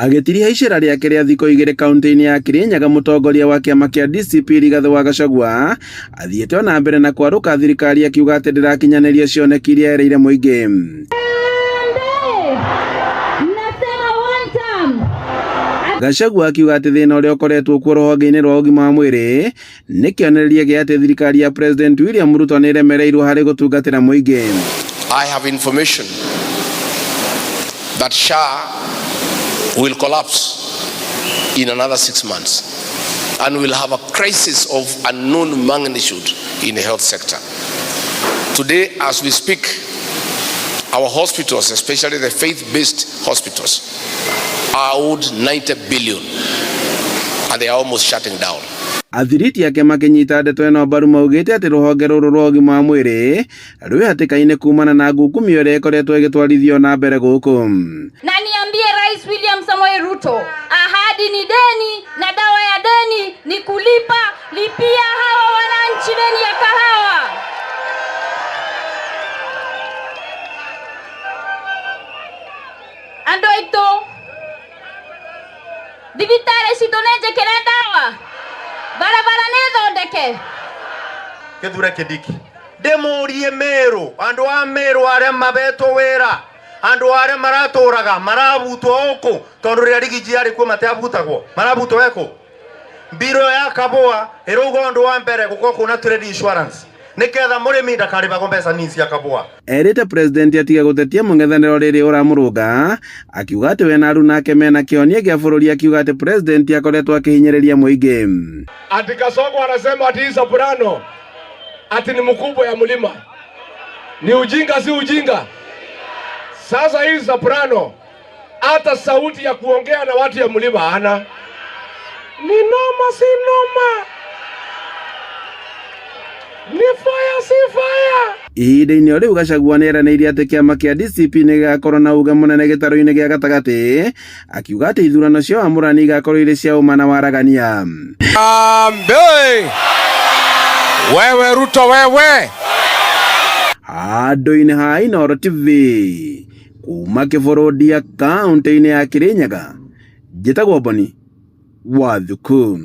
Agĩtiriha icera rĩake rĩa thikũ igĩrĩ kaunti-inĩ ya Kirinyaga, mũtongoria wa kĩama kĩa DCP Rigathĩ wa Gachagua athiĩte o na mbere na kwarũka thirikari akiuga atĩ ndĩrakinyanĩria cioneki iria erĩire mũingĩ. Gachagua akiuga atĩ thĩna ũrĩa ũkoretwo kuo rũhonge-inĩ rwa ũgima wa mwĩrĩ nĩ kĩonereria gĩa atĩ thirikari ya President William Ruto nĩ ĩremereirwo harĩ gũtungatĩra mũingĩ. I have information that SHA will collapse in another 6 months and will have a crisis of unknown magnitude in the health sector. Today, as we speak, our hospitals, especially the faith-based hospitals, are owed 90 billion and they are almost shutting down. Athiriti ake makĩnyita ndeto ĩno mbaru maugĩte atĩ rũhonge rũrũ rwa ũgima wa mwĩrĩ rwĩ hatĩka-inĩ kumana na ngukumio ĩrĩa ĩkoretwo ĩgĩtwarithio na mbere gũkũ. Na niambie Rais William Samoei Ruto, ahadi ni deni na dawa ya deni ni kulipa. Lipia hawa wananchi deni ya kahawa. Andũ aitũ, thibitarĩ citũ nĩ njĩkĩre ndawa, barabara nĩ thondeke. Kithure Kindiki, ndimurie Meru, andu a Meru aria mabetwo wira, andu aria maraturaga marabutwo uku tondu riria Rigiji ari kuo matiabutagwo, marabutwo eku mbiro ya kabua iruga. Undu wa mbere gukorwo kuna trade insurance niketha murimi ndakaribagwo mbeca nini cia kabua. Erĩte president atige gũtetia mũng'ethanĩro rĩrĩ ũramũrũnga, akiuga atĩ we na aruna ake mena kĩhonia gĩa bũrũri, akiuga atĩ president akoretwo akĩhinyĩrĩria mũingĩ. Ati Kasongo anasema ati hii soprano ati ni mkubwa ya mlima. Ni ujinga, si ujinga? Sasa hii soprano hata sauti ya kuongea na watu ya mlima hana. Ni noma, si noma? Ni fire, si fire? Ihinda-inĩ o rĩu, Gachagua nĩeranĩire atĩ kĩama kĩa DCP nĩ gĩgakorwo na uge mũnene gĩtarũ-inĩ gĩa gatagatĩ, akiuga atĩ ithurano cia wamũrani igakorwo irĩ cia ũma na waragania. Ambe! Wewe Ruto wewe! Handũ-inĩ ha Inooro TV kuma Kĩbũrũndia kaunti-inĩ ya Kirinyaga, njĩtagwo Boni wa Thuku.